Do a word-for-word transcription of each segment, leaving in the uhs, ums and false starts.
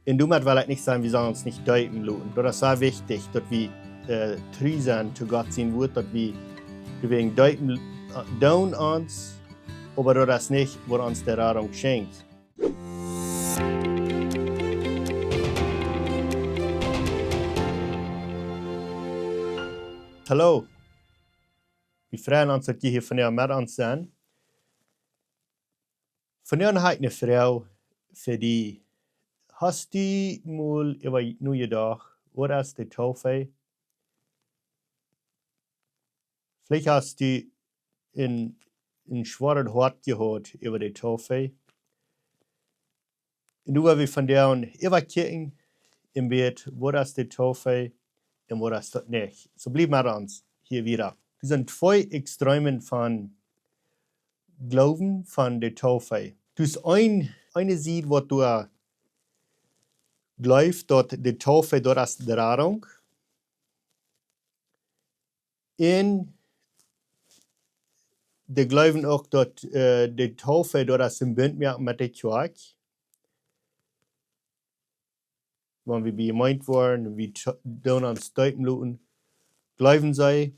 Un doamet well ekj nich sajen, wie sellen ons nich deepen loten. Daut es sea wichtich, daut wie, äh, tru sent to Gott sien Wort, daut wie doawäajen deepen, äh, doonen ons, oba daut es nich, waut ons de Radunk schenkjt. Hallo. Wie freien ons, daut jie hia vondoag met ons sent. Vondoag hab ekj eene Froag fa die. Hast du mol äwa nojedocht, waut es de Toofee? Veleicht hast du een, een schwoaret Hoat jehaut äwa de Toofee. Un nu woa wie vondoag äwakjikjen un weeten, waut es de Toofee un waut es daut nich. Soo bliew met ons hia wieda. Doa sent twee Extremen von Gloowen von de Toofee. Doa es een, eene Sied, waut doa jleeft, daut de Toofee, daut es de Radunk. Un dee jleewen uk, daut, äh, de Toofee, daut es een Bunt moaken met de Kjoakj. Wan wie bie Jemeent woaren, wie to-, doonen ons deepen loten, jleewen see,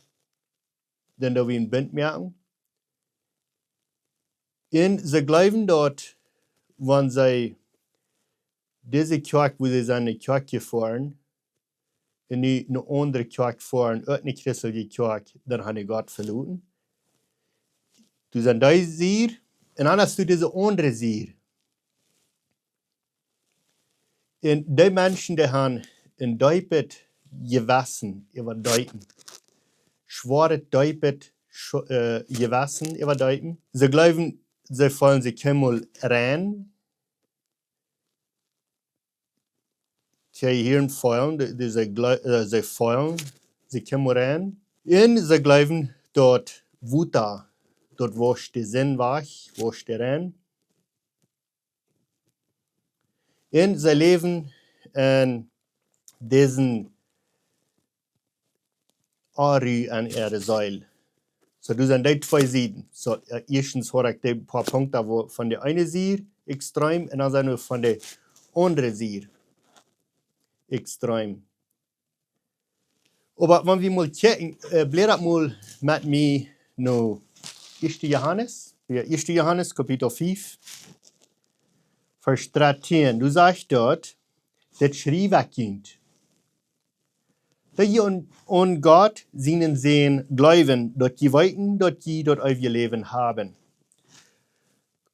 dan doo wie een Bunt moaken. Un see jleewen, daut wan see dise Kjoakj, wua see sent no Kjoakj jefoaren, un nu no aundre Kjoakj foaren, uk no christelje Kjoakj, dan haben see Gott veloaren. Doa sent dee Sied, un dan hast du dise aundre Sied. Un dee Menschen, dee haben een deepet Jewessen äwa Deepen. Schwoaret, deepet Scho-, äh, Jewessen äwa Deepen. See jleewen, see feelen sikj kjeenmol rein. See hieren feelen, dee, dee see jle-, äh, see feelen sikj kjeenmol rein. Un see jleewen, daut Wota, daut woascht de Sind wajch, woascht de rein. Un see läwen en dise Onru aun äare Seel. Soo, doa sent dee twee Sieden. Soo, äh, ieeschtens haud ekj dee poa Punkten, wua von de eene Sied Extrem un dan sent wie von de aundre Sied Extrem. Oba wan wie mol kjikjen, äh, bläda mol met mie no Ieeschte Johanes. Jo, Ieeschte Johanes, Kapitel fief, Varsch dartieen. Doa sajcht daut, dit schriew ekj junt, daut jie aun, aun Gott sienen Sän jleewen, daut jie weeten, daut jie daut eewje Läwen haben.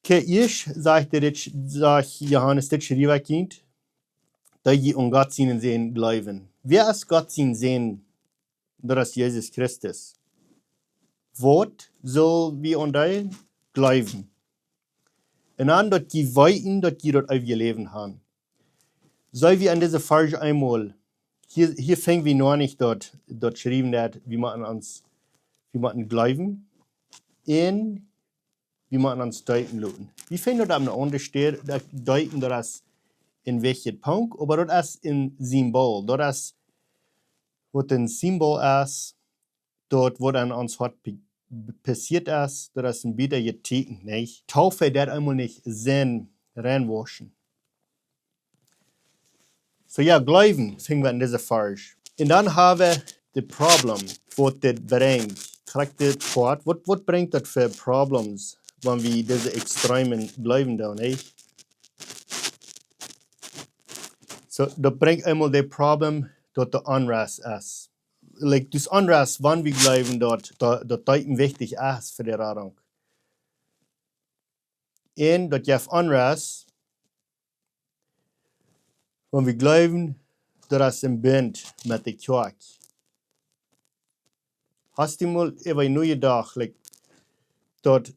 Okay, ieescht sajcht hee, dit sch-, sajcht Johanes, dit schriew ekj junt, daut jie aun Gott sienen Sän jleewen. Wäa es Gott sien Sän? Daut es Jesus Christus. Waut sell wie aun dee jleewen? Un dan daut jie weeten, daut jie daut eewje Läwen haben. Soo aus wie aun dise Varsch eemol, hia, hia fangen wie noch nich daut, daut schriewen, daut wie motten ons, wie motten jleewen. Un wie motten ons deepen loten. Wie finjen daut aun eene aundre Städ, daut deepen, daut es een wichtja Punkt, oba daut es een Symbol. Daut es waut een Symbol es, daut waut aun ons Hoat pa-, passieet es, daut es een bät jetieekjent, nich? Toofee deit eemol nich Sind reinwauschen. Soo jo, jleewen, finjen wie en dise Varsch. Un dan haben wie de Problem, waut dit brinjt. Krakjt dit Poat, waut, waut brinjt daut fa Problems, wan wie dise Extremen jleewen doonen, nich? Soo, daut brinjt eemol de Problem, daut doa Onrust es. Like, dus Onrust, wan wie jleewen daut, daut, daut Deepen wichtich es fa de Radunk. Un daut jeft Onrust, wan wie jleewen, daut es een Bunt met de Kjoakj. Hast du mol äwa nojedocht, like, daut,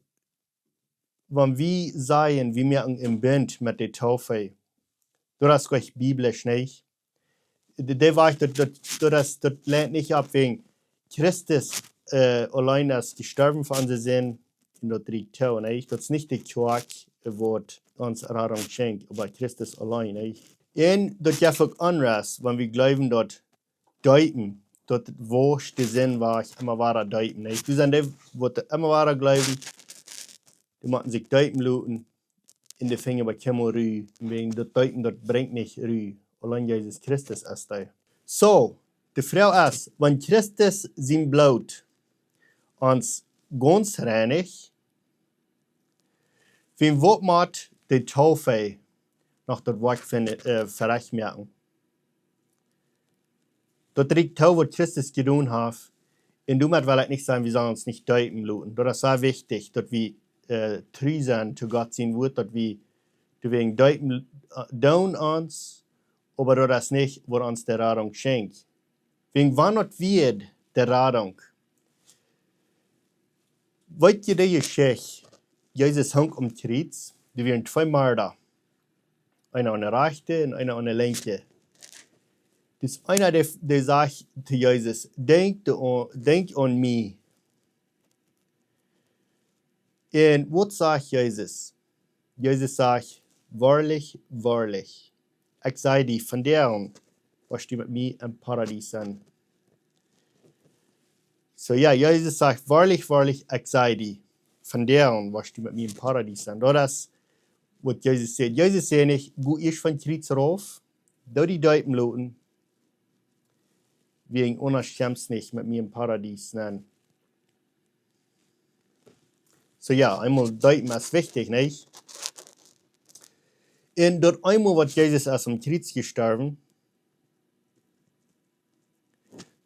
wan wie sajen, wie moaken een Bunt met de Toofee, daut es goanich biblisch, nich? De, de Wajch, daut, daut, daut es, daut leit nich opp, wäajen Christus, äh, auleen es jestorwen fa onse Sind, un daut rieekjt too, nich? Daut es nich de Kjoakj, äh, waut ons Radunk schenkjt, oba Christus auleen, nich? Un daut jeft uk Onrust, wan wie jleewen, daut Deepen, daut woascht de Sind wajch, emma wada deepen, nich? Doa sent dee, waut emma wada jleewen, dee motten sikj deepen loten. un dee finjen bie kjeenmol Ru, wäajen daut Deepen, daut brinjt nich Ru. Auleen Jesus Christus es dee. Soo, de Froag es, wan Christus sien Bloot ons gaunz reinicht, wäajen waut mott de Taufe noch daut Woakj finjen, äh, verecht moaken? Daut rieekjt too, waut Christus jedonen haft. Un doamet well ekj nich sajen, wie sellen ons nich deepen loten. Daut es sea wichtich, daut wie, äh, tru sent to Gott sien Wuat, daut wie doawäajen deepen, äh, doonen ons, oba daut es nich, waut ons de Radunk schenkjt. Wäajen wan daut wia de Radunk? Weet jie de Jeschicht? Jesus hunk aum Kjriez, doa wieren twee Marda. Eena aun de rajchte un eena aun de linkje. Dus eena, dee, dee säd to Jesus: "Denkj de, denkj aun mie." Un waut sajcht Jesus? Jesus sajcht: "Woarlich, woarlich, ekj saj die, vondoag woascht du met mie em Paradies sennen." Soo jo, Jesus sajcht: "Woarlich, woarlich, ekj saj die, vondoag woascht du met mie em Paradies sennen." Daut es, waut Jesus sajcht. Jesus sajcht nich: "Go ieescht vom Kjriez rauf, doo die deepen loten, wäajen aundasch kjemst nich met mie em Paradies nenn." Soo jo, eemol deepen es wichtich, nich? Un daut eemol, waut Jesus es aum Kjriez jestorwen,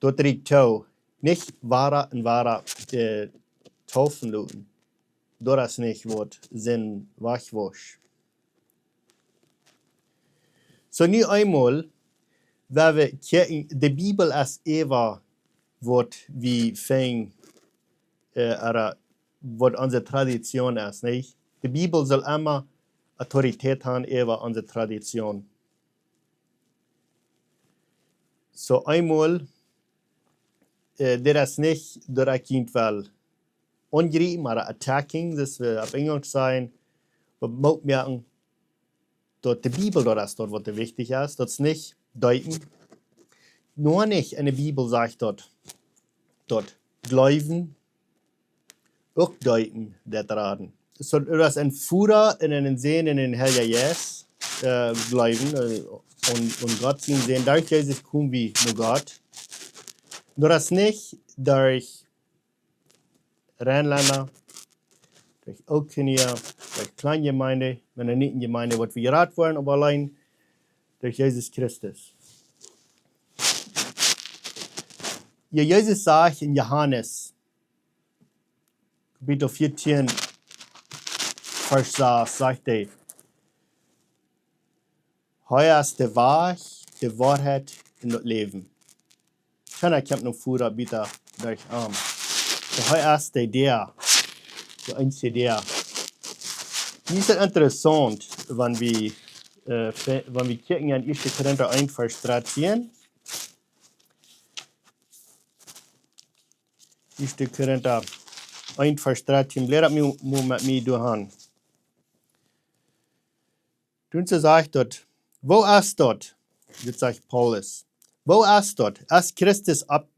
daut rieekjt too, nich wada un wada, äh, taufen loten. Daut es nich, waut Sind wajchwausch. Soo nu eemol, wan wie kjikjen, de Bibel es äwa, waut wie finjen, äh, ooda waut onse Tradition es, nich? De Bibel saul emma Autoritäet haben äwa onse Tradition. Soo eemol, äh, dit es nich, daut ekj irjentwäa aungriepen ooda attacking, daut wie opp Enjlisch sajen, waut mott moaken, daut de Bibel daut es, daut waut wichtich es, daut es nich deepen. Noch nich enne Bibel sajcht daut, daut jleewen uk deepen deit raden. Soo, daut es een Voda un een Sän un een Heilja Jeist, äh, jleewen, äh, un, un Gott sien Sän. Derch Jesus kome wie no Gott. Daut es nich derch Reinlenda, derch Ooltkolonia, derch Kleinjemeinde, Mennonitenjemeinde, waut wie jerat woaren, oba auleen derch Jesus Christus. Jo, Jesus sajcht en Johanes, Kapitel vieetieen, Varsch sas, sajcht hee: "Hee es de Wajch, de Woarheit un daut Läwen. Kjeena kjemt nom Voda buta derch am." Soo, hee es de Däa, de eensje Däa. Nu es daut interessaunt, wan wie, äh, fe-, wan wie kjikjen aun ieeschte Korinta eent, Varsch dartieen. Ieeschte Korinta eent, Varsch dartieen. Bläda mol, mol met mie doahan. Doa sajcht daut: "Woo es daut?" Dit sajcht Paulus. "Woo es daut? Es Christus opp-,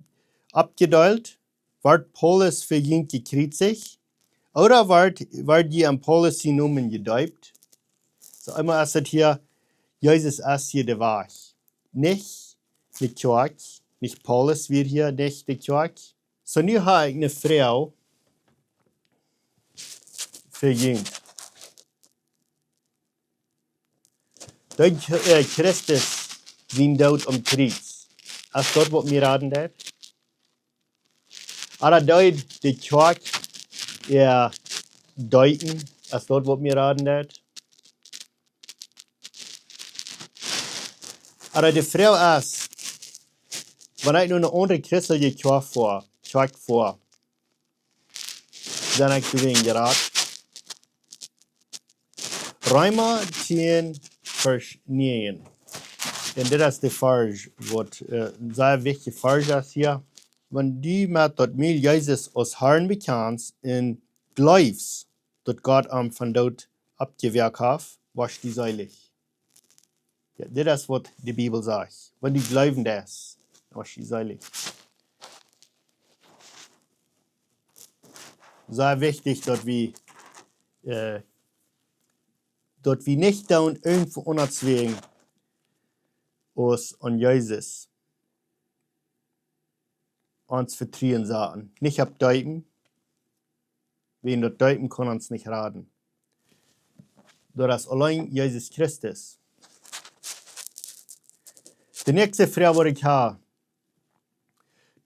oppjedeelt? Wort Paulus fa junt jekjriezicht? Ooda wort, wort jie aun Paulus sienen Nomen jedeept?" Soo, eemol es daut hia, Jesus es hia de Wajch. Nich de Kjoakj, nich Paulus wia hia, nich de Kjoakj. Soo, nu hab ekj eene Froag fa junt. Deed, äh, Christus sien Doot aum Kjriez, es daut waut mie raden deed? Ooda deed de Kjoakj äa Deepen, es daut waut mie raden deed? Ooda de Froag es, wan ekj nu no eene aundre christelje Kjoakj foa, Kjoakj foa, sie ekj doawäajen jerat? Reema tieen, Varsch näajen. Un dit es de Varsch, waut, äh, een sea wichtja Varsch es hia. Wan du met daut Mul Jesus aus Harn bekjanst un jleefst, daut Gott am vom Doot oppjewakjt haft, woascht du seelich. Jo, dit es waut de Bibel sajcht. Wan du jleewen deist, woascht du seelich. Sea wichtich, daut wie, äh, daut wie nich doonen irjentwoo aundasch wäajen aus aun Jesus ons Vetruen saten. Nich opp Deepen, wäajen daut Deepen kaun ons nich raden. Daut es auleen Jesus Christus. De näakjste Froag, waut ekj hab: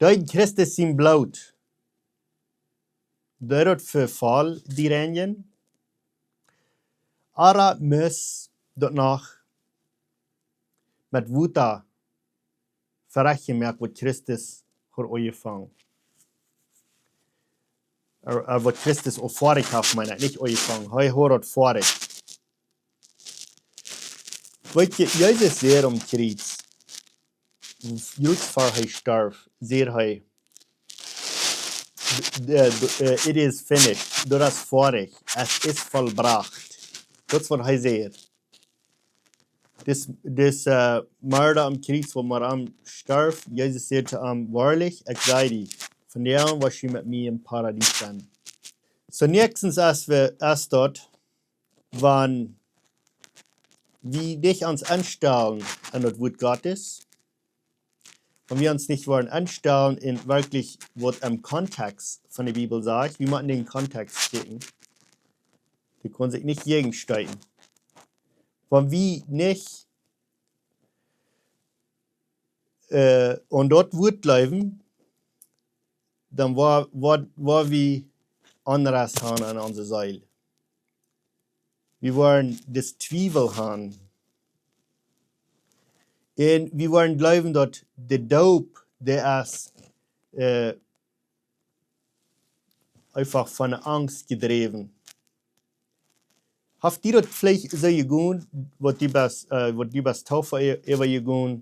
Deed Christus sien Bloot, deed daut fa aul de Sinden, ooda must daut noch met Wota verechten moaken, waut Christus haud aunjefongen? Ooda, ooda waut Christus aul foadich haud, meen ekj, nich aunjefongen. Hee haud daut foadich. Weetst, Jesus säd aum Kjriez, krakjt ver hee storf, säd hee, d-, d-, d-, eh, "It is finished." Daut es foadich. "Es ist vollbracht." Daut es waut hee säd. Dis, dis, eh, Moorda aum Kjriez, wua hee aum storf, Jesus säd to am: "Woarlich, ekj saj die, vondoag woascht du met mie em Paradies sennen." Soo, näakjstens, aus wie, aus daut, wan wie nich ons enstalen aun daut Wuat Gottes, wan wie ons nich woaren enstalen en werkjlich waut em Kontext von de Bibel sajcht, wie motten dän Kontext kjikjen. Dee kaun sikj nich jäajensteeten. Wan wie nich, eh, aun daut Wuat jleewen, dan woa, woa, woa wie Onrust haben aun onse Seel. Wie woaren dis Twiewel haben. Un wie woaren jleewen, daut de Doop, dee es, eh, eefach von Angst jedräwen. Haft die daut veleicht soo jegonen, waut du best, eh, waut du best Taufe e-, äwajegonen,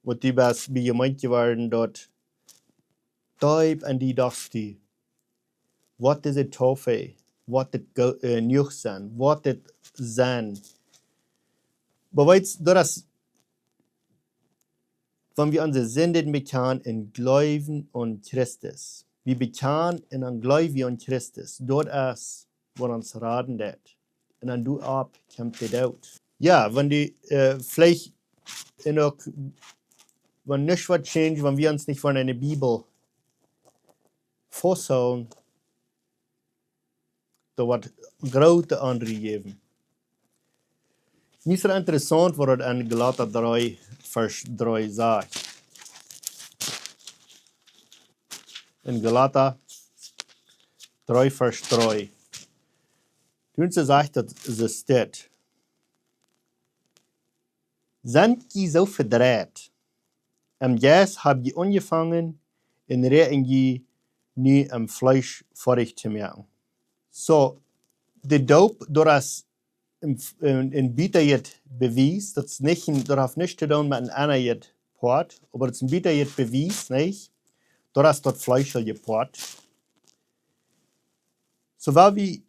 waut du best bie Jemeent jeworden, daut deep en die docht du, waut es de Taufe, waut es go-, eh, jenuach sennen, waut es sennen? Oba weetst, daut es, wan wie onse Sinden bekjanen un jleewen aun Christus. Wie bekjanen un dan jleew wie aun Christus. Daut es waut ons raden deit. Un dan doaropp kjemt de Doot. Jo, wan du, eh, veleicht, un uk, wan nuscht woat change, wan wie ons nich von enne Bibel fausthoolen, daut woat groote Onru jäwen. Mie es daut interessaunt, waut daut en Galata dree, Varsch dree sajcht. En Galata dree, Varsch dree. Doa sajcht daut soo: "Sent jie soo vedreit? Em Jeist hab jie aunjefongen un räakjen jie nu em Fleesch foadich to moaken." Soo, de Doop, daut es een, een, een butajeweenlichet Bewies, daut es nich een, daut haft nuscht to doonen met een aundret Poat, oba daut es een butajeweenlichet Bewies, nich? Daut es daut fleeschelje Poat. Soo, wan wie,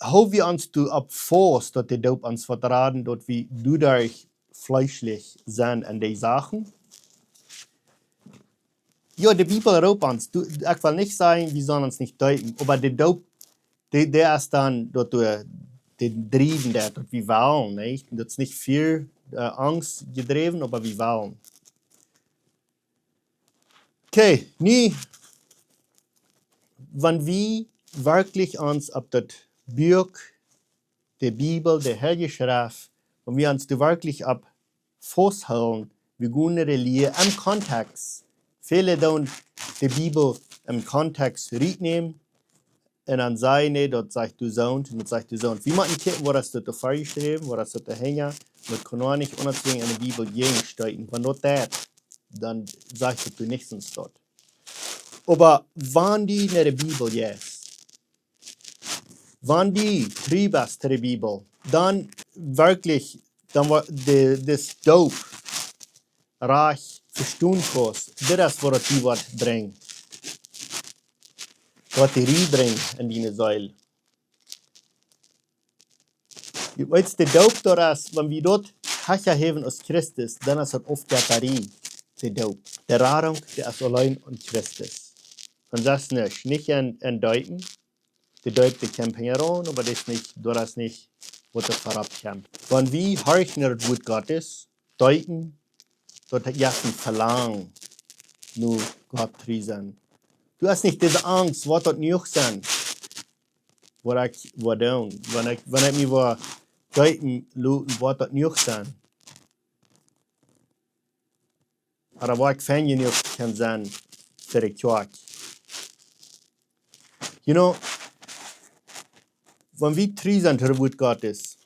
hoolen wie ons doaropp faust, daut de Doop ons woat raden, daut wie doaderch fleeschlich sent en dee Sachen? Jo, de Bibel roopt ons, du, ekj well nich sajen, wie sellen ons nich deepen, oba de Doop, dee, dee es dan daut doa, dee driewen deit, daut wie wellen, nich? Daut es nich von, eh, Angst jedräwen, oba wie wellen. Okay, nu, wan wie werkjlich ons opp daut Buak, de Bibel, de Heilje Schreft, wan wie ons doa werkjlich opp fausthoolen, wie gonen Religie em Kontext. Väle doonen de Bibel em Kontext rutnämen un dan sajen, nä, daut sajcht doa soont, un daut sajcht doa soont. Wie motten kjikjen, waut es daut doa väajeschräwen, waut es daut doa hinja, daut kaun nich aundasch aus enne Bibel jäajensteeten. Wan daut deit, dan sajcht daut doa nich soont. Oba wan du no de Bibel jeist, wan du tru best to de Bibel, dan werkjlich, dan woat de, de Doop rajcht vestonen kaust, dit es waut die woat brinjen. Waut die Ru brinjen en diene Seel. Du weetst, de Doop, daut es, wan wie daut hecha häwen aus Christus, dan es daut Aufjetarie, de Doop. De Radunk, dee es auleen en Christus. Un daut es nich, nich en, en Deepen, De Deepte kjemt hinjaraun, oba daut es nich, daut es nich, waut doa verropp kjemt. Wan wie horchen no daut Wuat Gottes, deepen, daut jeft een Velangen, no Gott tru sennen. Doa es nich dise Angst, woat daut jenuach sennen, waut ekj woa doonen. Wan ekj, wan ekj mie woa deepen loten, woat daut jenuach sennen. Ooda woa ekj fein jenuach kjennen sennen fa de Kjoakj. You know, wan wie tru sent to daut Wuat Gottes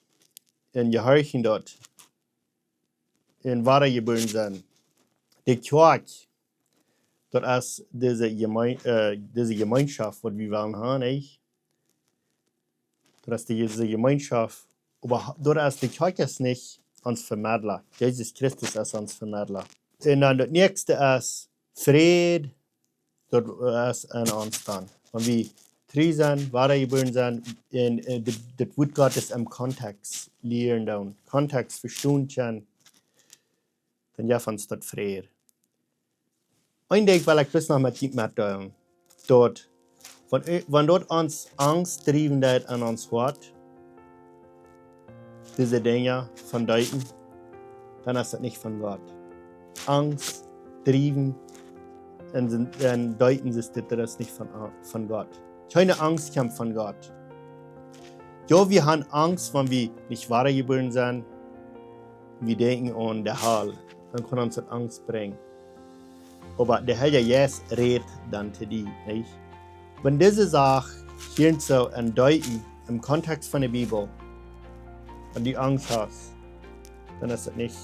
un jehorchen daut, un wadajebuaren sent, de Kjoakj, daut es dise Jemeen-, äh, dise Jemeenschoft, waut wie wellen haben, nich? Daut es dise Jemeenschoft, oba ha-, daut es, de Kjoakj es nich ons Vemedla. Jesus Christus es ons Vemedla. Un dan daut näakjste es Fräd, daut es en ons dan. Wan wie tru sent, wadajebuaren sent, un, äh, daut, daut Wuat Gottes em Kontext lieren doonen, Kontext vestonen kjennen, dan jeft ons daut Fräd. Een Dinkj well ekj bloos noch met junt metdeelen. Daut, wan, wan daut ons Angst driewen deit en ons Hoat, dise Dinja von deepen, dan es daut nich von Gott. Angst driewen en, en deepen es dit, daut es nich von, von Gott. Kjeene Angst kjemt von Gott. Jo, wie haben Angst, wan wie nich wadajebuaren sent. Wie denkjen aun de Hal, dan kaun ons daut Angst brinjen. Oba de Heilje Jeist rät dan to die, nich? Wan dise Sach hia soo en deepen, em Kontext von de Bibel, wan du Angst hast, dan es daut nich,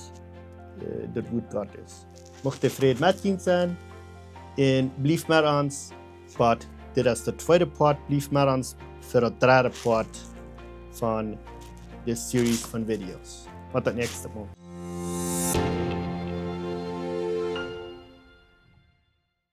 äh, daut Wuat Gottes. Mucht de Fräd met junt sennen un blieft met ons, oba dit es de tweede Poat, blieft met ons fa daut dredde Poat von dise Series von Videos. Bat daut näakjste Mol.